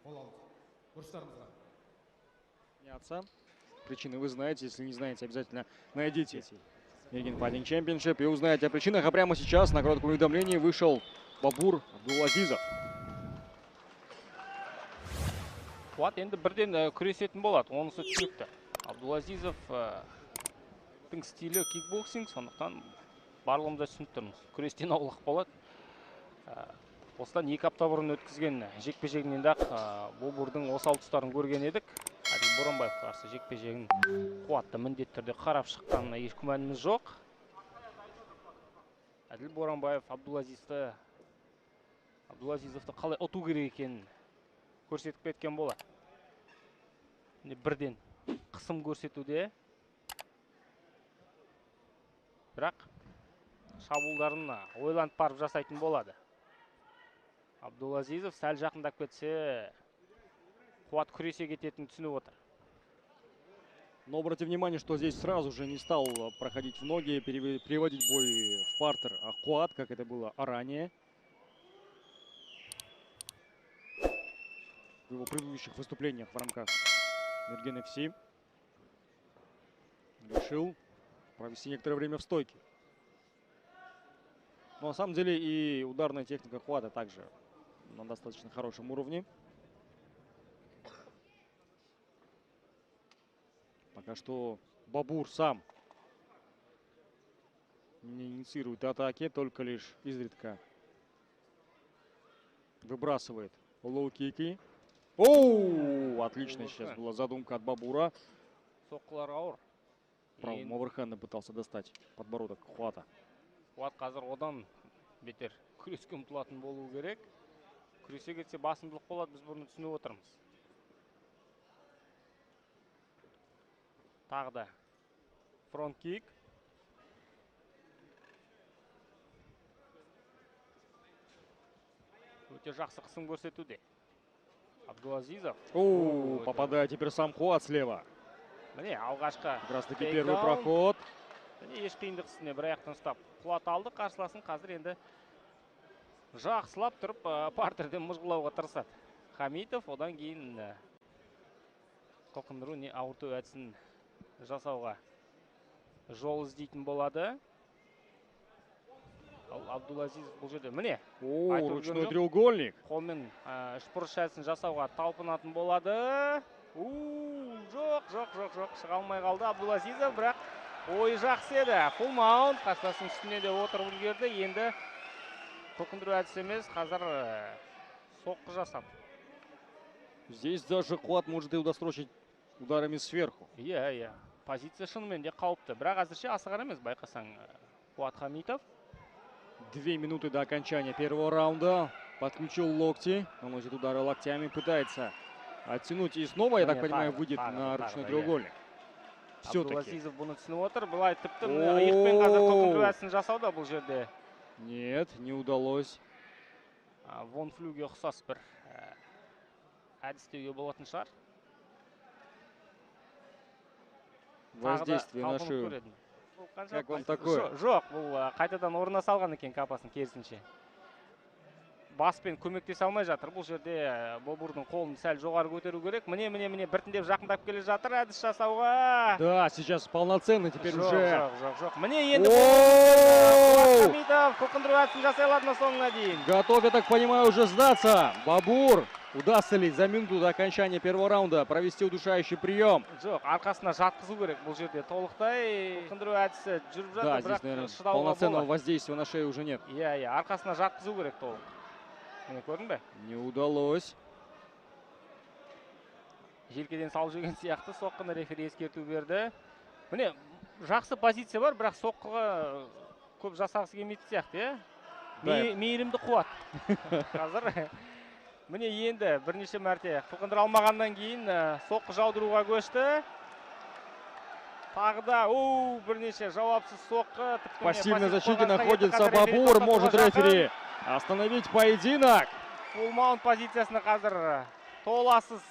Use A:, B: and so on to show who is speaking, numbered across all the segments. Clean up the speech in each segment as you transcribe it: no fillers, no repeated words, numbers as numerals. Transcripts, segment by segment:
A: Қол алдық. Бұрыштарымызға.
B: Причины вы знаете, если не знаете, обязательно найдите Мерген Fighting Championship и узнаете о причинах. А прямо сейчас на коротком уведомлении вышел Бобур Абдулазизов.
C: Қуат енді бірден күресетін болады, онысы түсінікті. Абдулазизовтың стилі кикбоксинг, сондықтан барлығымыз да түсініп тұрмыз. Күрестен аулақ болады. Осыдан 2 апта бұрын өткізген жекпе-жегінен де-ақ Бобурдың осал тұстарын көрген едік. Әділ Боранбаевқа қарсы жекпе-жегін Қуатты міндетті түрде қарап шыққанына еш күмәніміз жоқ. Әділ Боранбаев Абдулазизовты қалай ұту керек екенін көрсетіп кеткен болады. Міне бірден қысым көрсетуде. Бірақ шабуылдарын ойланып барып жасайтын болады. Абдулазизов сәл жақындап кетсе, Қуат күресе кететінін түсініп отыр.
B: Но обратите внимание, что здесь сразу же не стал проходить в ноги, переводить бой в партер, а Қуат, как это было ранее. В его предыдущих выступлениях в рамках Мерген эф си решил провести некоторое время в стойке. Но на самом деле и ударная техника Қуата также на достаточно хорошем уровне. Пока что Бобур сам не инициирует атаки, только лишь изредка выбрасывает лоу-кики. Оу! Отличная сейчас была задумка от Бобура.
C: Соққылар ауыр.
B: Правым оверхендом пытался достать подбородок Қуата.
C: Қуат қазір одан бетер күреске ұмтылатын болу керек. Күресе кетсе басымдылық болады, біз бұны түсініп отырмыз. Тағы да фронт-кик. Өте жақсы қысым көрсетуде. Абдулазизов.
B: Оу, попадает теперь сам Қуат слева.
C: Міне, алғашқы
B: Как раз таки первый проход.
C: Міне, еш қиындық үстіне бір аяқтан ұстап құлата алды қарсыласын. Қазір енді жақсылап тұрып, партерден мыжғылауға тырысады Хамитов. Одан кейін қылқындыру не ауырту әдісін жасауға жол іздейтін болады. Ал Абдулазизов бұл жерде міне.
B: О,
C: Айтып
B: ручной
C: жүрген жоқ.
B: треугольник.
C: Қолмен үшбұрыш әдісін жасауға талпынатын болады. У, жоқ, жоқ, жоқ, жоқ, шыға алмай қалды Абдулазизов, бірақ ойы жақсы еді. Фулл маунт, қарсыласының үстіне де отырып үлгерді. Енді қылқындыру әдісі емес, қазір соққы жасап.
B: Здесь даже Қуат может и удосрочить ударами сверху.
C: Иә, иә. Позиция шынымен де қауіпті. Бірақ әзірше асығар емес, байқасаң, Қуат Хамитов.
B: 2 минуты до окончания первого раунда. Подключил локти, наносит удары локтями, пытается оттянуть. И снова, я так
C: Нет,
B: понимаю,
C: Тагра,
B: выйдет
C: Тагра,
B: на
C: Тагра,
B: ручной
C: иә.
B: треугольник. Все-таки.
C: Абдулазизов бұны түсініп отыр. Былай тіпті міне иықпен қазір қылқындыру әдісін жасауда бұл жерде.
B: Нет, не удалось.
C: Вон флюге ұқсас бір әдіс деуге болатын шығар.
B: Воздействие на
C: Тағы да
B: шею.
C: талпынып көреді. Бұл қанша
B: Как вам
C: пайыз?
B: такое?
C: Жоқ, бұл қайтадан орнына салған екен капасын керісінше. Баспен көмектесе алмай жатыр. Бұл жерде Бобурдың қолын сәл жоғары көтеру керек. Міне, міне, міне, біртіндеп жақындап келе жатыр әдіс жасауға.
B: Да, сейчас полноценно теперь
C: Жоқ,
B: уже.
C: жоқ, жоқ, жоқ. Міне енді
B: О!
C: Хамитов қылқындыру әдісін жасай алады ма соңына дейін?
B: Готов, я так понимаю, уже сдаться. Бобур, удастся ли за минуту до окончания первого раунда провести удушающий прием?
C: Жоқ, арқасына жатқызу керек бұл жерде толықтай. Қылқындыру әдісі жүріп жатыр,
B: Да, здесь,
C: бірақ
B: наверное,
C: шыдауға
B: полноценного
C: болады.
B: воздействия на шею уже нет.
C: Иә, иә, арқасына жатқызу керек толық. Міне көрдің бе?
B: Не удалось.
C: Желкеден салып жүрген сияқты соққыны рефери ескерту берді. Міне, жақсы позиция бар, бірақ соққыға көп жасағысы келмейтін сияқты, иә?
B: Да.
C: Мейірімді Қуат. Қазір міне енді бірнеше мәрте қылқындыра алмағаннан кейін соққы жаудыруға көшті. Тағы да, оу, бірнеше жауапсыз соққы. Тіпті міне
B: Пассивной
C: пассив
B: защите
C: қорғанысқа
B: находится
C: кетті. Қазір рефери
B: Бобур. Может
C: тоқтатуға
B: рефери
C: жақын.
B: остановить поединок.
C: Фулл маунт позициясына қазір толасыз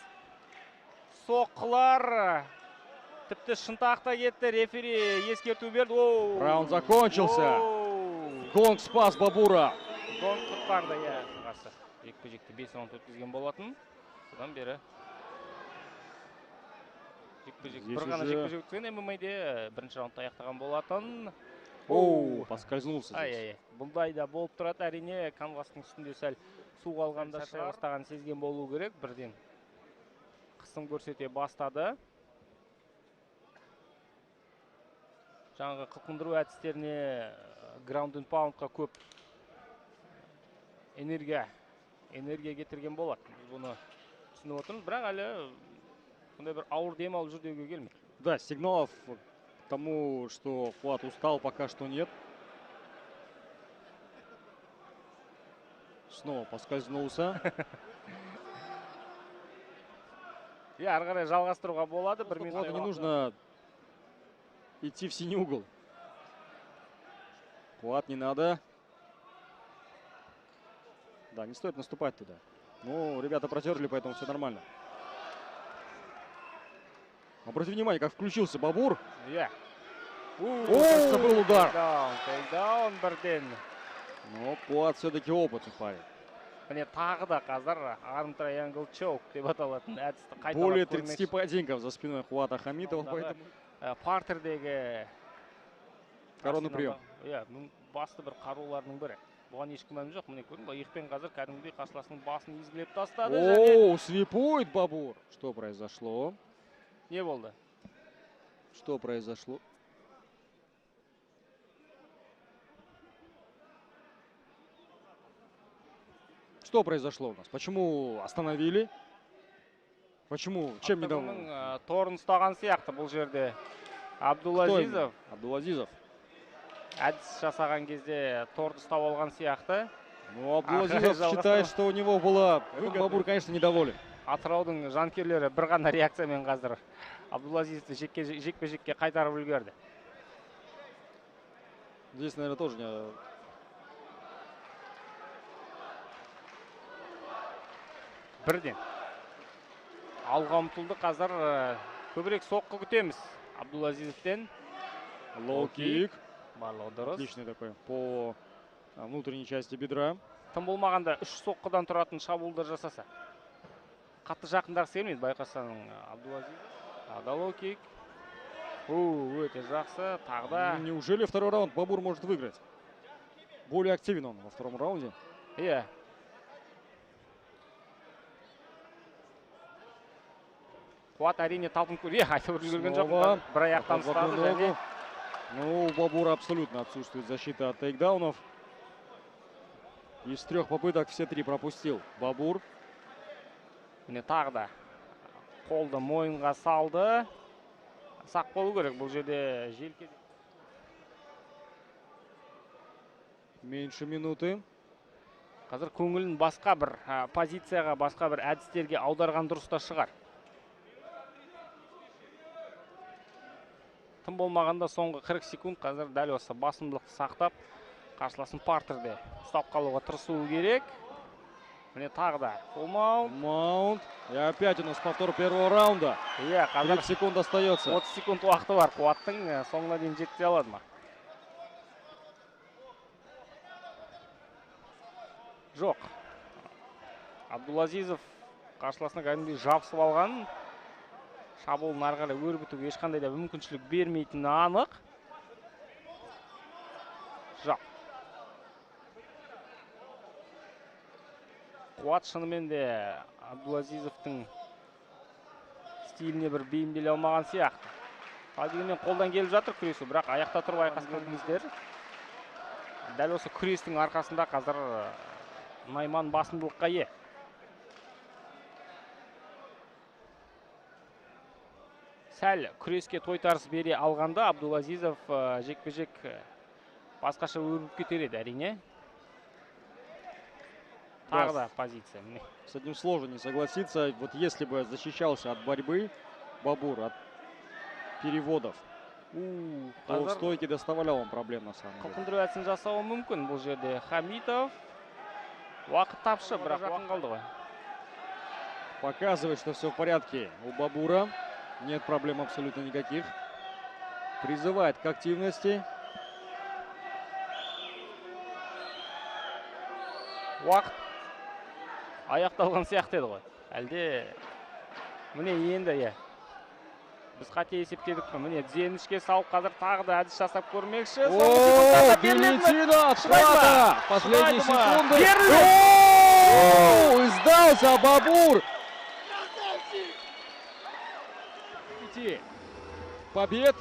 C: соққылар. Тіпті шынтақ та кетті. Рефери ескерту берді. Оу.
B: Раунд закончился.
C: Оу.
B: Гонг спас Бобура.
C: Гонг құтқарды, иә. Қарсы жекпе-жекте 5 раунд өткізген болатын. Содан бері жекпе-жек, бір ғана жекпе-жек өткізген ММА-де, бірінші раундта аяқтаған болатын.
B: Оу, поскользнулся здесь.
C: Ай-ай-ай. Бұндай да болып тұрады әрине, канвастың үстінде сәл су қалғанда шаршай бастағанын сезген болу керек, бірден қысым көрсете бастады. Жаңағы қылқындыру әдістеріне, ground and pound-қа көп энергия кетірген болады. Біз бұны түсініп отырмыз, бірақ әлі сондай бір ауыр дем алып жүр деуге келмейді.
B: Да, сигналов к тому, что Куат устал, пока что нет. Снова поскользнулся.
C: Иә, ары қарай жалғастыруға болады. Бір минут.
B: Не нужно идти в синий угол. Куат, не надо. Да, не стоит наступать туда. Ну, ребята протерли, поэтому все нормально. Обратите внимание, как включился Бабур.
C: Иә.
B: О, кажется, был удар.
C: Тейкдаун бірден.
B: Но Куат все-таки опытный парень.
C: Міне тағы да қазір arm triangle choke деп аталатын әдісті қайталап
B: Более
C: көрмекші.
B: 30 поединков за спиной Куата Хамитова,
C: Алдағы,
B: поэтому
C: партердегі
B: коронный прием.
C: Иә, басты бір қаруларының бірі. Бұған еш күмән жоқ. Міне көрдің бе, иықпен қазір кәдімгідей қарсыласының басын езгілеп тастады.
B: О, свипует Бабур. Что произошло?
C: Не болды?
B: Что произошло? Что произошло у нас? Почему остановили? Почему? Чем не дал?
C: Ақтөбенің, торын ұстаған сияқты бұл жерде Абдулазизов.
B: Абдулазизов.
C: Әдіс жасаған кезде торды ұстап алған сияқты.
B: Ну, Абдулазизов
C: Ага, жалғастырма.
B: считает, что у него была выгода. Бабур, конечно, недоволен.
C: Атыраудың жанкүйерлері бір ғана реакциямен қазір Абдулазизовті жекпе-жекке қайтарып үлгерді.
B: Здесь, наверное, тоже не...
C: Бірден алға ұмтылды. Қазір көбірек соққы күтеміз Абдулазизовтен.
B: Лоу-кик.
C: Барлығы дұрыс.
B: Отличный такой по внутренней части бедра.
C: Тым болмағанда үш соққыдан тұратын шабуылдар жасаса. Қатты жақындағысы келмейді, байқасаң, Абдулазизов. Тағы да лоу-кик. Өте жақсы. Тағы да.
B: Неужели второй раунд Бабур может выиграть? Более активен он во втором раунде.
C: Иә. Қуат әрине талпынып көрді. Иә, айтып үлгерген жоқпын.
B: Снова
C: Бір аяқтан
B: в одну
C: ұстады және
B: ногу. Ну, у Бабура абсолютно отсутствует защита от тейкдаунов. Из трех попыток все три пропустил Бабур.
C: Міне тағы да қолды мойынға салды. Сақ болу керек бұл жерде желке.
B: Меньше минуты.
C: Қазір көңілін басқа бір позицияға, басқа бір әдістерге аударған дұрыс та шығар. Тым болмағанда соңғы 40 секунд қазір дәл осы басымдылықты сақтап, қарсыласын партерде ұстап қалуға тырысуы керек. Міне тағы да full mount.
B: Маунт. И опять у нас повтор первого раунда.
C: Иә, қазір
B: 30 секунд остается.
C: 30 секунд уақыты бар. Қуаттың соңына дейін жеткізе алады ма? Жоқ. Абдулазизов қарсыласына кәдімгідей жабысып алған. Шабуылын ары қарай өрбітуге ешқандай да мүмкіншілік бермейтіні анық. Жоқ. Қуат шынымен де Абдулазизовтың стиліне бір бейімделе алмаған сияқты. Ал дегенмен қолдан келіп жатыр күресу, бірақ аяқта тұрып айқасқан көрдіңіздер. Дәл осы күрестің арқасында қазір Найман басымдылыққа ие. Сәл күреске тойтарыс бере алғанда Абдулазизов жекпе-жек басқаша өрбіп кетер еді әрине. Тағы да позиция. Міне.
B: С этим сложно не согласиться. Вот если бы защищался от борьбы Бабур, от переводов, то в
C: Қазір
B: стойке доставлял он проблем на самом деле.
C: Қылқындыру әдісін жасауы мүмкін бұл жерде Хамитов. Уақыт тапшы, бірақ жақын қалды ғой.
B: Показывает, что все в порядке у Бабура. Нет проблем абсолютно никаких. Призывает к активности.
C: Уақыт аяқталған сияқты еді ғой. Әлде міне енді, иә, біз қате есептедік пе? Міне, тізені ішке салып, қазір тағы да әдіс жасап көрмекші. Соңғы
B: О,
C: секундтарда беріледі ме?
B: гильотина от Шрата. Последние
C: Шыдайды ма?
B: секунды.
C: Берілді!
B: О, и сдался Бабур. Пяти побед.